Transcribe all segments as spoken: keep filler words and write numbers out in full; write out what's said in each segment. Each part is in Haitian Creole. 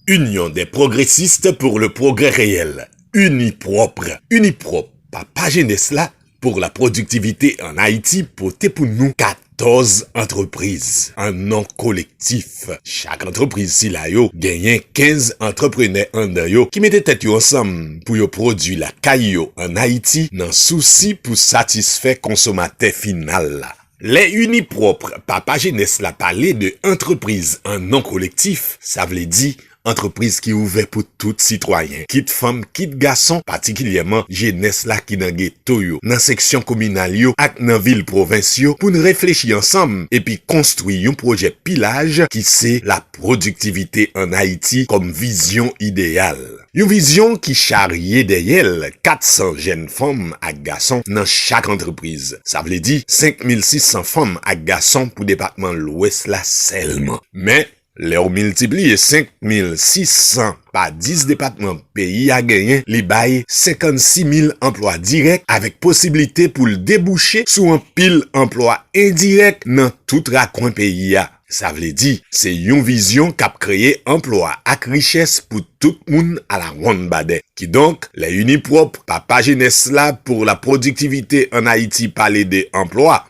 Union des progressistes pour le progrès réel, Unipwòp. Unipwòp, papa jenès la pour la productivité en Haïti, pote pou nou katòz antrepriz an non kolektif. Chak antrepriz sila yo genyen kenz antreprenè anndan yo ki mete tèt yo ansanm pou yo pwodui lakay yo an Ayiti nan sousi pou satisfè konsomatè final la. Lè Unipwòp, papa jenès la, pale de antrepriz an non kolektif, sa vle di antrepriz ki ouvè pou tout sitwayen, kit fanm, kit gason, patikilyèman jenès la ki nan geto yo, nan seksyon kominal yo ak nan vil pwovens yo, pou n reflechi ansanm epi konstwi yon pwojè pi laj ki se la pwodiktivite an Ayiti kòm vizyon ideyal. Yon vizyon ki charye dèyè l kat san jèn fanm ak gason nan chak antrepriz. Sa vle di senk mil sis san fanm ak gason pou depatman Lwès la sèlman. Men, lè w miltipliye senk mil sis san pa dis depatman peyi a genyen, li bay senkannsis mil anplwa dirèk avèk posiblite pou l debouche sou anpil anplwa endirèk nan tout rakwen peyi a. Sa vle di, se yon vizyon k ap kreye anplwa ak richès pou tout moun alawonnbadè. Kidonk, lè Unipwòp, papa jenès la pour la productivité en Haïti, pale de anplwa,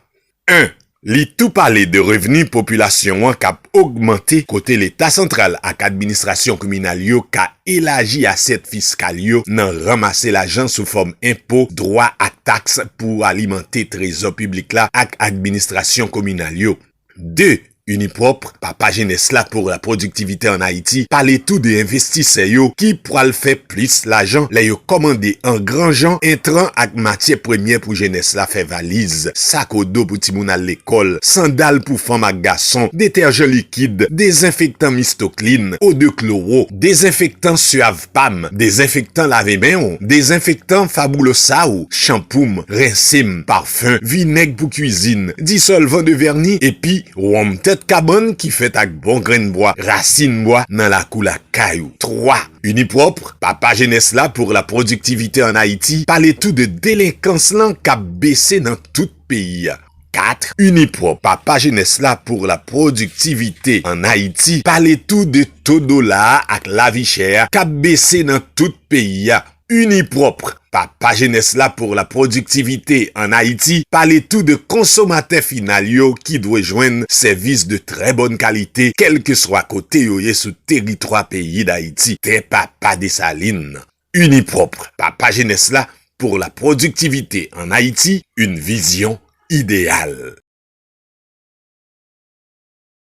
en, li tou pale de revni popilasyon an k ap ogmante, kote Leta santral ak administrasyon kominal yo ka elaji asyèt fiskal yo nan ranmase lajan sou fòm enpo, dwa ak taks pou alimante trezò piblik la ak administrasyon kominal yo. De, Unipwòp, papa jenès la pour la productivité en Haïti, pale tou de envestisè yo ki pral fè plis lajan lè yo kòmande an gran jan entran ak matyè premyè pou jenès la fè valiz, sak o do pou timoun al lekòl, sandal pou fanm ak gason, detèjan likid, dezenfektan mistoklin, o de kloro, dezenfektan syav pam, dezenfektan lave men w, dezenfektan fabulosa w, chanpoum, rense m, pafen, vinèg pou kwizin, disolvan de vèni epi wonm tèt kabann ki fèt ak bon grenn bwa, rasin bwa nan lakou lakay ou. Twa, Unipwòp, papa jenès la pour la productivité en Haïti, pale tou de delenkans lan k ap bese nan tout peyi a. Kat, Unipwòp, papa jenès la pour la productivité en Haïti, pale tou de to dola a ak lavi chè a k ap bese nan tout peyi a. Unipwòp, papa jenès la pour la productivité en Haïti, pale tou de konsomatè final yo ki dwe jwenn sèvis de trè bòn kalite, kèlkeswa kote yo ye sou teritwa peyi Dayiti, tè papa Desalin. Unipwòp, papa jenès la pour la productivité en Haïti, une vision idéale.